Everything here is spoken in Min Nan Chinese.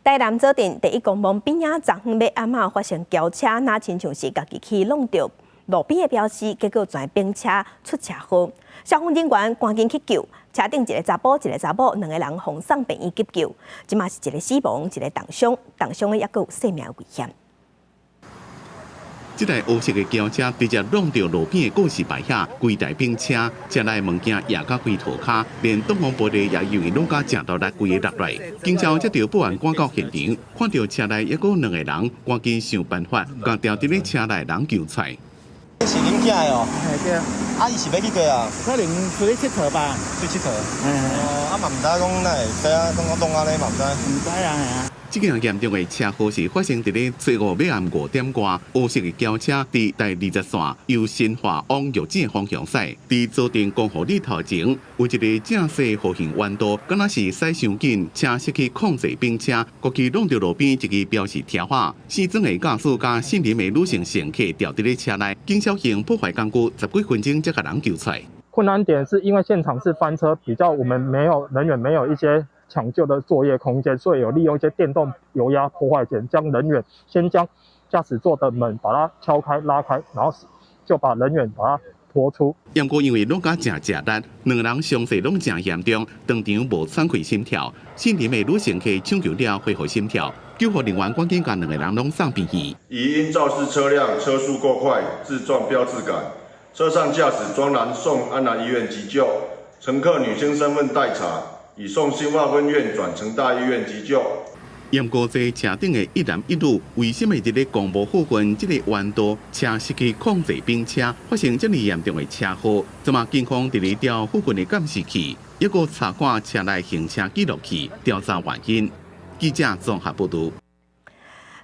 台南左鎮第一公墓邊仔，昨昏欲暗仔發生轎車，若親像是家己去挵著路邊的標誌，結果全冰車出車禍。消防人員趕緊去救，車頂一個查埔，一個查某，兩個人予送病院急救，這馬是一個死亡，一個重傷，重傷的猶閣有性命危險。這台烏色的轎車直接挵著路邊的告示牌遐，規台冰車，車內物件壓甲規塗跤，連擋風玻璃也因為挵甲誠大力，規个落來。警察接著報案趕到現場，看著車內猶閣兩個人，趕緊想辦法，共牢佇咧車內人救出來。是恁囝的哦？嘿對。啊，伊是欲去佗啊？可能出去𨑨迌吧。出去𨑨迌。哦，啊嘛毋知講哪會知影講挵按呢嘛毋知。毋知啊，嘿啊。這件嚴重的車禍是發生佇咧初五欲暗5點外，烏色的轎車佇台20線由新化往玉井的方向駛，佇左鎮光復里頭前有一个正細弧形彎道，敢若是駛傷緊，車失去控制冰車，過去挵著路邊一支標示柱仔，死裝的駕駛佮姓林的女性乘客牢佇咧車內，經小型破壞工具十幾分鐘才共人救出來。困難點是因為現場是翻車，比較我們沒有人員，沒有一些搶救的作業空間，所以有利用一些電動油壓破壞鉗，將人員先將駕駛座的門把它敲開拉開，然後就把人員把它拖出。不過因為挵甲誠吃力，兩個人傷勢攏誠嚴重，當場無喘氣心跳。姓林的女乘客搶救了恢復心跳，救護人員趕緊共兩個人攏送病院。疑因肇事車輛車速過快，自撞標誌桿，車上駕駛莊男送安南醫院急救，乘客女性身份待查。已送新化分院轉成大醫院急救。毋過這車頂的一男一女，為啥物佇咧公墓附近這個彎道，車失去控制冰車，發生這麼嚴重的車禍？這馬警方佇咧調附近的監視器，猶閣查看車內行車記錄器，調查原因。記者綜合報導。